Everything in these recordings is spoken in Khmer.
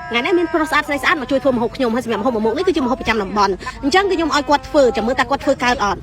ថ្ងៃនេះមានប្រុសស្អាតស្រីស្អាតមកជួយធ្វើម្ហូបខ្ញុំហើយសម្រាប់ម្ហូបមួយមុខនេះគឺជាម្ហូបប្រចាំតំបន់អញ្ចឹងគឺខ្ញុំឲ្យគាត់ធ្វើចាំមើលតើគាត់ធ្វើកើតអត់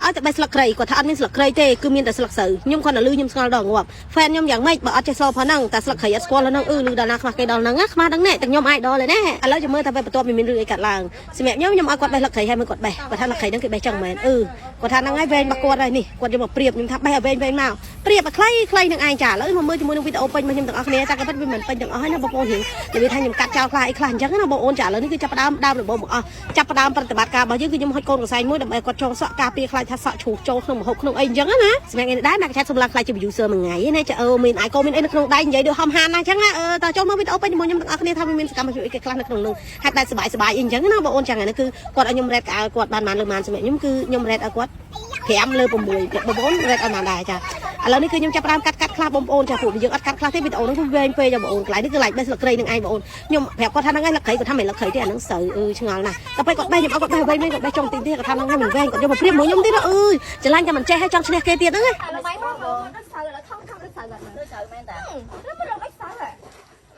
ឲ្យតែបេះស្លឹកគ្រៃគាត់ថាអត់មានស្លឹកគ្រៃទេគឺមានតែស្លឹកស្រូវខ្ញុំគាត់តែលឺខ្ញុំស្គាល់ដល់ងាប់ fan ខ្ញុំយ៉ាងម៉េចបើអត់ចេះស្លផងហ្នឹងតែស្លឹកគ្រៃអត់ស្គាល់ហ្នឹងអឺលឺដល់ណាខ្វះគេដល់ហ្នឹងណាខ្វះដឹងណែតែខ្ញុំអាចដល់ហើយណាឥឡូវចាំមើលថាពេលបន្ទាប់មានរឿងអីកាត់ឡើងសម្រាប់ខ្ញុំខ្ញុំឲ្យគាត់បេះស្លឹកគ្រៃឲ្យមើលគាត់បេះគាត់ថាស្លឹកគ្រៃហ្នឹងគេបេះចឹងមែនអឺគាត់ថាហ្នឹងហើយវែងរបស់គាត់ហើយនេះគាត់យកមកប្រៀបខ្ញុំថាបេះឲ្យវែងវែងមកប្រៀបឲ្យខ្លីខ្លីនឹងឯងចាឥឡូវមកមើលជាមួយនឹងវីដេអូពេញរបស់ខ្ញុំទាំងអស់គ្នាតែក៏ពិតវាមិនពេញទាំងអស់ហើយណាបងប្អូនរៀងនិយាយថាខ្ញុំកាត់ចោលខ្លះអីខ្លះអញ្ចឹងណាបងប្អូនចាឥឡូវនេះគឺចាប់ផ្ដើមដើមដំបូងមកអស់ចាប់ផ្ដើមប្រតិបត្តិការរបស់យើងគឺខ្ញុំហុចកូនកសែងមួយដើម្បីឲ្យគាត់ចងសក់ការពារខ្លាចថាសក់ជ្រុះចូលក្នុងម្ហូបក្នុងអីអញ្ចឹងណាសម្រាប់ថ្ងៃនេះដែរមកឆាតសម្រាប់ខ្លាចជា user មួយថ្ងៃណាចាអឺមានអាយកូមានអីនៅក្នុងដៃនិយាយដូចហំហានណាអញ្ចឹងណាអឺតើចូលមកវីដេអូពេញជាមួយខ្ញុំទាំងអស់គ្នាថាវាមានសកម្មភាពអីគេខ្លះនៅក្នុងនោះហើយបែបសប្បាយសប្បាយអីអញ្ចឹងណាបងប្អូនចឹងថ្ងៃនេះគឺគាត់ឲ្យខ្ញុំ rate កៅគាត់បានបានលើបានសម្រាប់ខ្ញុំគឺខ្ញុំ rate ឲ្យគាត់5លើ6បងប្អូន rate ឲ្យបានដែរចាឥឡូវនេះគឺខ្ញុំចាប់ផ្ដើមកាត់កាត់ខ្លះបងប្អូនចាពួកយើងអត់កាត់ខ្លះទេវីដេអូហ្នឹងគឺវែងពេកចាបងប្អូនកន្លែងនេះគឺកន្លែងបេះស្លឹកគ្រៃនឹងឯងបងប្អូនខ្ញុំប្រាប់គាត់ថាហ្នឹងឯងស្លឹកគ្រៃគាត់ថាមិនស្លឹកគ្រៃទេអាហ្នឹងស្រូវអឺឆ្ងល់ណាស់តែពេលគាត់បេះខ្ញុំឲ្យគាត់បេះវែងវិញគាត់បេះចុងតិចទៀតគាត់ថាហ្នឹងឯងមិនវែងគាត់យកមកប្រៀបមួយខ្ញុំទៀតអើយច្រឡាញ់តែមិនចេះឲ្យចង់ឈ្នះគេទៀតហ្នឹងណា ឥឡូវបាយមកដូចស្រូវឥឡូវថងថងដូចស្រូវបាត់ ដូចស្រូវមែនតា ឬមិនដូចស្រូវហ៎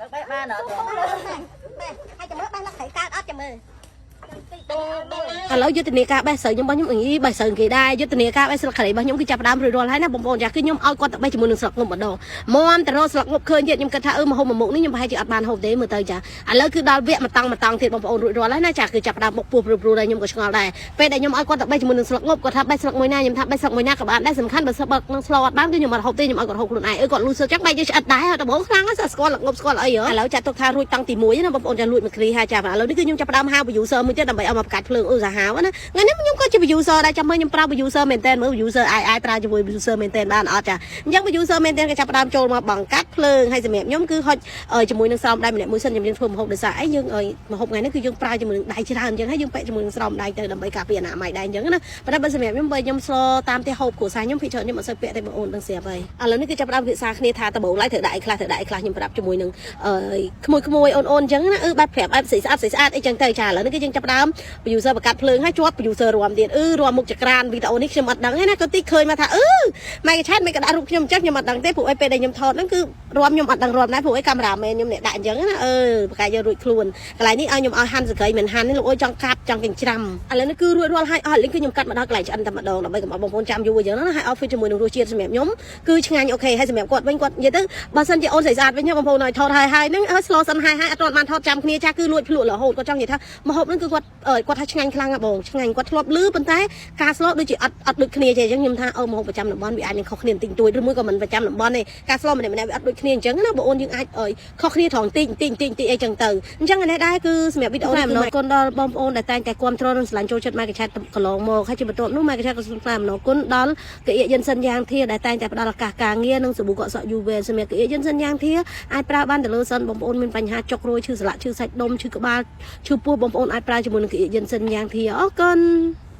លើបេះបានអត់ បេះហើយចាំមើលបេះស្លឹកគ្រៃកើតអត់ចាំមើលឥឡូវយុទ្ធនាការបេះស្រូវខ្ញុំរបស់ខ្ញុំអីបេះស្រូវគេដែរយុទ្ធនាការបេះស្លឹកគ្រៃរបស់ខ្ញុំគឺចាប់ផ្ដើមរួចរាល់ហើយណាបងប្អូនចាគឺខ្ញុំឲ្យគាត់ទៅបេះជាមួយនឹងស្លឹកងប់ម្ដងមមទៅរកស្លឹកងប់ឃើញទៀតខ្ញុំគិតថាអឺមកហូបមួយមុខនេះខ្ញុំប្រហែលជាអត់បានហូបទេមើលទៅចាឥឡូវគឺដល់វគ្គមួយតង់មួយតង់ទៀតបងប្អូនរួចរាល់ហើយណាចាគឺចាប់ផ្ដើមបុកពោះព្រួយៗដែរខ្ញុំក៏ឆ្ងល់ដែរពេលដែលខ្ញុំឲ្យគាត់ទៅបេះជាមួយនឹងស្លឹកងប់គាត់ថាបេះស្លឹកមួយណាខ្ញុំថាបេះស្លឹកមួយណាក៏បានដែរសំខាន់បើស្លឹកនឹងស្លអត់បានគឺខ្ញុំអត់ហូបទេខ្ញុំឲ្យគាត់ហូបខ្លួនឯងអឺគាត់លូសចឹងបែកយើងឆ្អិតដែរដំបូងខ្លាំងណាស់ស្គាល់ស្លឹកងប់ស្គាល់អីហ៎ឥឡូវចាត់ទុកថារួចតង់ទី1ណាបងប្អូនចាលួចមកគ្រីហើយចាឥឡូវនេះគឺខ្ញុំចាប់ផ្ដើមហៅ producer មួយទៀតដើម្បីឲ្យមកផ្កាច់ភ្លើងអឺសាហាវណាថ្ងៃនេះខ្ញុំក៏ជា producer ដែរចាំមើលខ្ញុំប្រើ producer មែនតើមើល producer អាយអាយប្រើជាមួយ producer មែនតើបានអត់ចាអញ្ចឹង producer មែនតើក៏ចាប់ផ្ដើមចូលមកបង្កាត់ភ្លើងហើយសម្រាប់ខ្ញុំគឺហុចជាមួយនឹងស្រោមដៃម្នាក់មួយសិនខ្ញុំយើងធ្វើម្ហូបដោយសារអីយើងម្ហូបថ្ងៃនេះគឺយើងប្រើជាមួយនឹងដៃច្រើនអញ្ចឹងហើយយើងពាក់ជាមួយនឹងស្រោមដៃទៅដើម្បីការពារអនាម័យដែរអញ្ចឹងណាប៉ុន្តែបើសម្រាប់ខ្ញុំបើខ្ញុំស្លតាមផ្ទះហូបគ្រួសារខ្ញុំភាគច្រើនខ្ញុំអត់សូវពាក់ទេបងអូនដឹងស្រាប់ហើយឥឡូវនេះគឺចាប់ផ្ដើមពិសាគ្នាថាដំបូងឡើយត្រូវដាក់អីខ្លះត្រូវដាក់អីខ្លះខ្ញុំប្រាប់ជាមួយនឹងអឺក្មួយក្មួយអូនអូនអញ្ចឹងណាអឺបែបប្រាប់បែបស្អាតស្អាតស្អាតអីចឹងទៅចាឥឡូវនេះគឺយើងចាប់ផ្ដើម producer បង្កាត់ភ្លើងហើយជាប់ producer រួមទៀតអឺរួមមុខចក្រានវីដេអូនេះខ្ញុំអត់ដឹងទេណាក៏ទីឃើញមកថាអឺម៉ែកឆាតមិនក៏ដាក់រូបខ្ញុំអញ្ចឹងខ្ញុំអត់ដឹងទេព្រោះអីពេលដែលខ្ញុំថតហ្នឹងគឺរួមខ្ញុំអត់ដឹងរួមដែរព្រោះអីកាមេរ៉ាមែនខ្ញុំអ្នកដាក់អញ្ចឹងណាអឺបកាយយើងរួចខ្លួនកន្លែងនេះឲ្យខ្ញុំឲ្យហាន់សក្រីមិនហាន់នេះលោកអើយចង់កាប់ចង់កញ្ច្រាំឥឡូវនេះគឺរួចរាល់ហើយអស់លីងគឺខ្ញុំកាត់មកដល់កន្លែងឆ្អិនតែម្ដងដើម្បីកុំឲ្យបងប្អូនចាំយូរអញ្ចឹងណាហើយ outfit ជាមួយនឹងរសជាតិសម្រាប់ខ្ញុំគឺឆ្ងាញ់ OK ហើយសម្រាប់គាត់វិញគាត់និយាយទៅបើសិនជាអូនស្រីស្អាតវិញបងប្អូនឲ្យថតហើយហើយហ្នឹងឲ្យ slow សិនហើយហើយអត់ទាន់បានថតចាំគ្នាចាគឺលួចភ្លក់រហូតគាត់ចង់និយាយថាម្ហូបហ្នឹងគឺគាត់គាត់ថាឆ្ងាញ់ខ្លាំងហ៎បងឆ្ងាញ់គាត់ធ្លាប់លឺប៉ុន្តែការស្លដូចជាអត់អត់ដូចគ្នាទេអញ្ចឹងខ្ញុំថាអឺម្ហូបប្រចាំតំបន់វាអាចនឹងខុសគ្នាបន្តិចបន្តួចឬមួយក៏មិនប្រចាំតំបន់ទេការស្លម្នាក់ម្នាក់វាអត់ដូចគ្នាអញ្ចឹងណាបងអូនយើងអាចខុសគ្នាត្រង់តិចតិចតិចតិចអីចឹងទៅអញ្ចឹងអានេះដែរគឺសម្រាប់វីដេអូនេះអំណរគុណដល់បងប្អូនដែលតែងតែគាំទ្រនិងស្រឡាញ់ចូលចិត្តម៉ែកឆែតកន្លងមកហើយជាបន្ទាប់នោះម៉ែកឆែតក៏សូមថ្លែងអំណរគុណដល់កៀយិនសិនយ៉ាងធាដែលតែងតែផ្ដល់ឱកាសការងារនិងសាប៊ូកក់សក់យូវែនសម្រាប់កៀយិនសិនយ៉ាងធាអាចប្រើបានទៅលើសិនបងប្អូនមានបញ្ហាចុករយឈឺសន្លាក់ឈឺសាច់ដុំឈឺក្បាលឈឺពោះបងប្អូនអាចប្រើជាមួយនឹងកៀយិនសិនយ៉ាងធាអរគុណ។